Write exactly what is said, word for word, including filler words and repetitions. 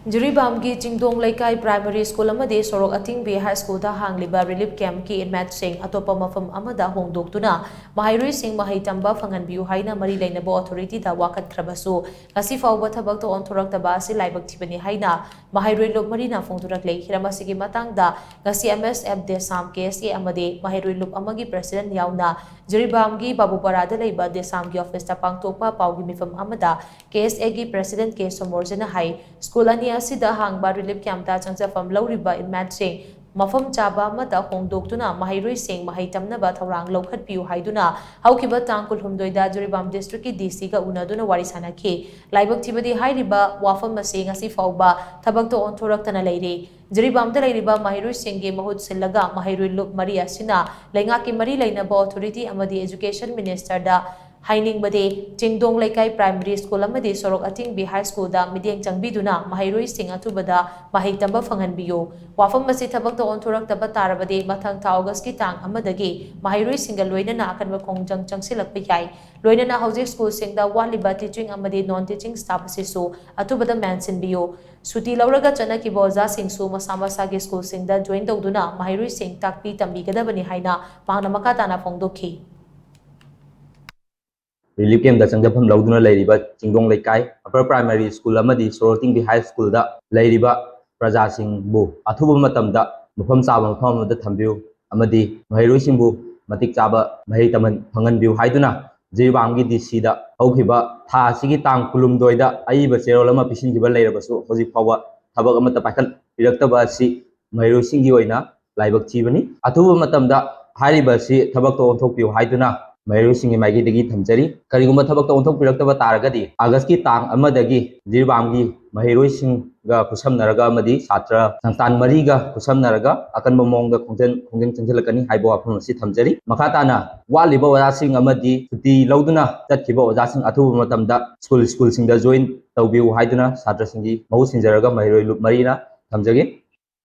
ꯖꯤꯔꯤꯕꯥꯝꯒꯤ ꯆꯤꯡꯗꯣꯡ ꯂꯩꯀꯥꯏ primary school ꯑꯃꯗꯤ ꯁꯣꯔꯣꯛ ꯑꯊꯤꯡꯕꯤ ꯍꯥꯏ ꯁ꯭ꯀꯨꯜꯗ ꯍꯥꯡꯂꯤꯕ ꯔꯤꯂꯤꯐ ꯀꯦꯝꯞꯀꯤ ꯏꯟꯃꯦꯠꯁꯤꯡ ꯑꯇꯣꯞꯄ ꯃꯐꯝ ꯑꯃꯗ ꯍꯣꯡꯗꯣꯛꯇꯨꯅ ꯃꯍꯩꯔꯣꯏꯁꯤꯡ ꯃꯍꯩ ꯇꯝꯕ ꯐꯪꯍꯟꯕꯤꯌꯨ ꯍꯥꯏꯅ ꯃꯔꯤ ꯂꯩꯅꯕ ꯑꯣꯊꯣꯔꯤꯇꯤꯗ ꯋꯥꯀꯠꯈ꯭ꯔꯕꯁꯨ, ꯉꯁꯤ ꯐꯥꯎꯕ ꯊꯕꯛꯇ ꯑꯣꯟꯊꯣꯔꯛꯇꯕ ꯑꯁꯤ ꯂꯥꯏꯕꯛ ꯊꯤꯕꯅꯤ ꯍꯥꯏꯅ ꯃꯍꯩꯔꯣꯏ ꯂꯨꯞ ꯃꯔꯤꯅ ꯐꯣꯡꯗꯣꯔꯛꯂꯤ꯫ ꯍꯤꯔꯝ ꯑꯁꯤꯒꯤ ꯃꯇꯥꯡꯗ ꯉꯁꯤ ꯑꯦꯝ ꯑꯦꯁ ꯑꯦꯐ ꯗꯦꯁꯥꯝ ꯀꯦ ꯑꯦꯁ ꯑꯦ ꯑꯃꯗꯤ ꯃꯍꯩꯔꯣꯏ ꯂꯨꯞ ꯑꯃꯒꯤ ꯄ꯭ꯔꯁꯤꯗꯦꯟ ꯌꯥꯎꯅ ꯖꯤꯔꯤꯕꯥꯝꯒꯤ ꯕꯥꯕꯨꯄꯥꯔꯥꯗ ꯂꯩꯕ ꯗꯦꯁꯥꯝꯒꯤ ꯑꯣꯐꯤꯁꯇ ꯄꯥꯡꯊꯣꯛꯄ ꯄꯥꯎꯒꯤ ꯃꯤꯐꯝ ꯑꯃꯗ ꯀꯦ ꯑꯦꯁ ꯑꯦꯒꯤ ꯄ꯭ꯔꯁꯤꯗꯦꯟ ꯀꯦ ꯁꯣꯃꯣꯔꯖꯤꯅ ꯍꯥꯏ, ꯁ꯭ꯀꯨꯜ ꯑꯅꯤ ꯑꯁꯤꯗ ꯍꯥꯡꯕ ꯔꯤꯂꯤꯐ ꯀꯦꯝꯞꯇ ꯆꯪꯖꯐꯝ ꯂꯧꯔꯤꯕ ꯏꯟꯃꯦꯠꯁꯤꯡ ꯃꯐꯝ ꯆꯥꯕ ꯑꯃꯗ ꯍꯣꯡꯗꯣꯛꯇꯨꯅ ꯃꯍꯩꯔꯣꯏꯁꯤꯡ ꯃꯍꯩ ꯇꯝꯅꯕ ꯊꯧꯔꯥꯡ ꯂꯧꯈꯠꯄꯤꯌꯨ ꯍꯥꯏꯗꯨꯅ ꯍꯧꯈꯤꯕ ꯇꯥꯡ ꯀꯨꯟꯍꯨꯝꯗꯣꯏꯗ ꯖꯤꯔꯤꯕꯥꯝ ꯗꯤꯁꯇ꯭ꯔꯤꯛꯀꯤ ꯗꯤ ꯁꯤꯒ ꯎꯅꯗꯨꯅ ꯋꯥꯔꯤ ꯁꯥꯅꯈꯤ꯫ ꯂꯥꯏꯕꯛ ꯊꯤꯕꯗꯤ ꯍꯥꯏꯔꯤꯕ ꯋꯥꯐꯝ ꯑꯁꯤ ꯉꯁꯤ ꯐꯥꯎꯕ ꯊꯕꯛꯇ ꯑꯣꯟꯊꯣꯔꯛꯇꯅ ꯂꯩꯔꯤ꯫ ꯖꯤꯔꯤꯕꯥꯝꯗ ꯂꯩꯔꯤꯕ ꯃꯍꯩꯔꯣꯏꯁꯤꯡꯒꯤ ꯃꯍꯨꯠ ꯁꯤꯜꯂꯒ ꯃꯍꯩꯔꯣꯏ ꯂꯨꯞ ꯃꯔꯤ ꯑꯁꯤꯅ ꯂꯩꯉꯥꯛꯀꯤ ꯃꯔꯤ ꯂꯩꯅꯕ ꯑꯣꯊꯣꯔꯤꯇꯤ ꯑꯃꯗꯤ ꯑꯦꯖꯨꯀꯦꯁꯟ ꯃꯤꯅꯤꯁꯇꯔꯗ ꯍꯥꯏꯅꯤꯡꯕꯗꯤ, ꯆꯤꯡꯗꯣꯡ ꯂꯩꯀꯥꯏ ꯄ꯭ꯔꯥꯏꯃꯔꯤ ꯁ꯭ꯀꯨꯜ ꯑꯃꯗꯤ ꯁꯣꯔꯣꯛ ꯑꯊꯤꯡꯕꯤ ꯍꯥꯏ ꯁ꯭ꯀꯨꯜꯗ ꯃꯤꯠꯌꯦꯡ ꯆꯪꯕꯤꯗꯨꯅ ꯃꯍꯩꯔꯣꯏꯁꯤꯡ ꯑꯊꯨꯕꯗ ꯃꯍꯩ ꯇꯝꯕ ꯐꯪꯍꯟꯕꯤꯌꯨ꯫ ꯋꯥꯐꯝ ꯑꯁꯤ ꯊꯕꯛꯇ ꯑꯣꯟꯊꯣꯔꯛꯇꯕ ꯇꯥꯔꯕꯗꯤ ꯃꯊꯪ ꯊꯥ ꯑꯣꯒꯁꯀꯤ ꯇꯥꯡ ꯑꯃꯗꯒꯤ ꯃꯍꯩꯔꯣꯏꯁꯤꯡꯒ ꯂꯣꯏꯅꯅ ꯑꯀꯟꯕ ꯈꯣꯡꯖꯪ ꯆꯪꯁꯤꯜꯂꯛꯄ ꯌꯥꯏ꯫ ꯂꯣꯏꯅꯅ ꯍꯧꯖꯤꯛ ꯁ꯭ꯀꯨꯜꯁꯤꯡꯗ ꯋꯥꯠꯂꯤꯕ ꯇꯤꯆꯤꯡ ꯑꯃꯗꯤ ꯅꯣꯟ ꯇꯤꯆꯤꯡ ꯁ꯭ꯇꯥꯐ ꯑꯁꯤꯁꯨ ꯑꯊꯨꯕꯗ ꯃꯦꯟꯁꯤꯟꯕꯤꯌꯨ꯫ ꯁꯨꯇꯤ ꯂꯧꯔꯒ ꯆꯠꯅꯈꯤꯕ ꯑꯣꯖꯥꯁꯤꯡꯁꯨ ꯃꯁꯥ ꯃꯁꯥꯒꯤ ꯁ꯭ꯀꯨꯜꯁꯤꯡꯗ ꯖꯣꯏꯟ ꯇꯧꯗꯨꯅ ꯃꯍꯩꯔꯣꯏꯁꯤꯡ ꯇꯥꯛꯄꯤ ꯇꯝꯕꯤꯒꯗꯕꯅꯤ ꯍꯥꯏꯅ ꯃꯍꯥꯛꯅ ꯃꯈꯥ ꯇꯥꯅ ꯐꯣꯡꯗꯣꯛꯈꯤ꯫ ꯔꯤꯂꯤꯐ ꯀꯦꯝꯞꯇ ꯆꯪꯖꯐꯝ ꯂꯧꯗꯨꯅ ꯂꯩꯔꯤꯕ ꯆꯤꯡꯗꯣꯡ ꯂꯩꯀꯥꯏ ꯑꯄꯔ ꯄ꯭ꯔꯥꯏꯃꯥꯔꯤ ꯁ꯭ꯀꯨꯜ ꯑꯃꯗꯤ ꯁꯣꯔꯣꯛ ꯑꯊꯤꯡꯕꯤ ꯍꯥꯏ ꯁ꯭ꯀꯨꯜꯗ ꯂꯩꯔꯤꯕ ꯄ꯭ꯔꯖꯥꯁꯤꯡꯕꯨ ꯑꯊꯨꯕ ꯃꯇꯝꯗ ꯃꯐꯝ ꯆꯥꯕ ꯃꯐꯝ ꯑꯃꯗ ꯊꯝꯕꯤꯌꯨ ꯑꯃꯗꯤ ꯃꯍꯩꯔꯣꯏꯁꯤꯡꯕꯨ ꯃꯇꯤꯛ ꯆꯥꯕ ꯃꯍꯩ ꯇꯝꯍꯟ-, ꯐꯪꯍꯟꯕꯤꯌꯨ ꯍꯥꯏꯗꯨꯅ ꯖꯤꯔꯤꯕꯥꯝꯒꯤ ꯗꯤ ꯁꯤꯗ ꯍꯧꯈꯤꯕ ꯊꯥ ꯑꯁꯤꯒꯤ ꯇꯥꯡ ꯀꯨꯟꯍꯨꯝꯗꯣꯏꯗ ꯑꯏꯕ ꯆꯦꯔꯣꯜ ꯑꯃ ꯄꯤꯁꯤꯟꯈꯤꯕ ꯂꯩꯔꯕꯁꯨ ꯍꯧꯖꯤꯛ ꯐꯥꯎꯕ ꯊꯕꯛ ꯑꯃꯠꯇ ꯄꯥꯏꯈꯠꯄꯤꯔꯛꯇꯕ ꯑꯁꯤ ꯃꯍꯩꯔꯣꯏꯁꯤꯡꯒꯤ ꯑꯣꯏꯅ ꯂꯥꯏꯕꯛ ꯊꯤꯕꯅꯤ꯫ ꯑꯊꯨꯕ ꯃꯇꯝꯗ ꯍꯥꯏꯔꯤꯕ ꯑꯁꯤ ꯊꯕꯛꯇ ꯑꯣꯟꯊꯣꯛꯄꯤꯌꯨ ꯍꯥꯏꯗꯨꯅ ꯃꯍꯩꯔꯣꯏꯁꯤꯡꯒꯤ ꯃꯥꯏꯀꯩꯗꯒꯤ ꯊꯝꯖꯔꯤ꯫ ꯀꯔꯤꯒꯨꯝꯕ ꯊꯕꯛꯇ ꯑꯣꯟꯊꯣꯛꯄꯤꯔꯛꯇꯕ ꯇꯥꯔꯒꯗꯤ ꯑꯥꯒꯁꯀꯤ ꯇꯥꯡ ꯑꯃꯗꯒꯤ ꯖꯤꯔꯤꯕꯥꯝꯒꯤ ꯃꯍꯩꯔꯣꯏꯁꯤꯡꯒ ꯈꯨꯠꯁꯝꯅꯔꯒ ꯑꯃꯗꯤ ꯁꯥꯇ꯭ꯔ ꯁꯪꯁꯊꯥꯟ ꯃꯔꯤꯒ ꯈꯨꯠꯁꯝꯅꯔꯒ ꯑꯀꯟꯕ ꯃꯑꯣꯡꯗ ꯈꯣꯡꯖꯪ, ꯈꯣꯡꯖꯪ ꯆꯪꯁꯤꯜꯂꯛꯀꯅꯤ ꯍꯥꯏꯕ ꯋꯥꯐꯝ ꯑꯁꯤ ꯊꯝꯖꯔꯤ꯫ ꯃꯈꯥ ꯇꯥꯅ ꯋꯥꯠꯂꯤꯕ ꯑꯣꯖꯥꯁꯤꯡ ꯑꯃꯗꯤ ꯁꯨꯇꯤ ꯂꯧꯗꯨꯅ ꯆꯠꯈꯤꯕ ꯑꯣꯖꯥꯁꯤꯡ ꯑꯊꯨꯕ ꯃꯇꯝꯗ ꯁ꯭ꯀꯨꯜ, ꯁ꯭ꯀꯨꯜꯁꯤꯡꯗ ꯖꯣꯏꯟ ꯇꯧꯕꯤꯌꯨ ꯍꯥꯏꯗꯨꯅ ꯁꯥꯇ꯭ꯔꯁꯤꯡꯒꯤ ꯃꯍꯨꯠ ꯁꯤꯟꯖꯔꯒ ꯃꯍꯩꯔꯣꯏ ꯂꯨꯞ ꯃꯔꯤꯅ ꯊꯝꯖꯒꯦ꯫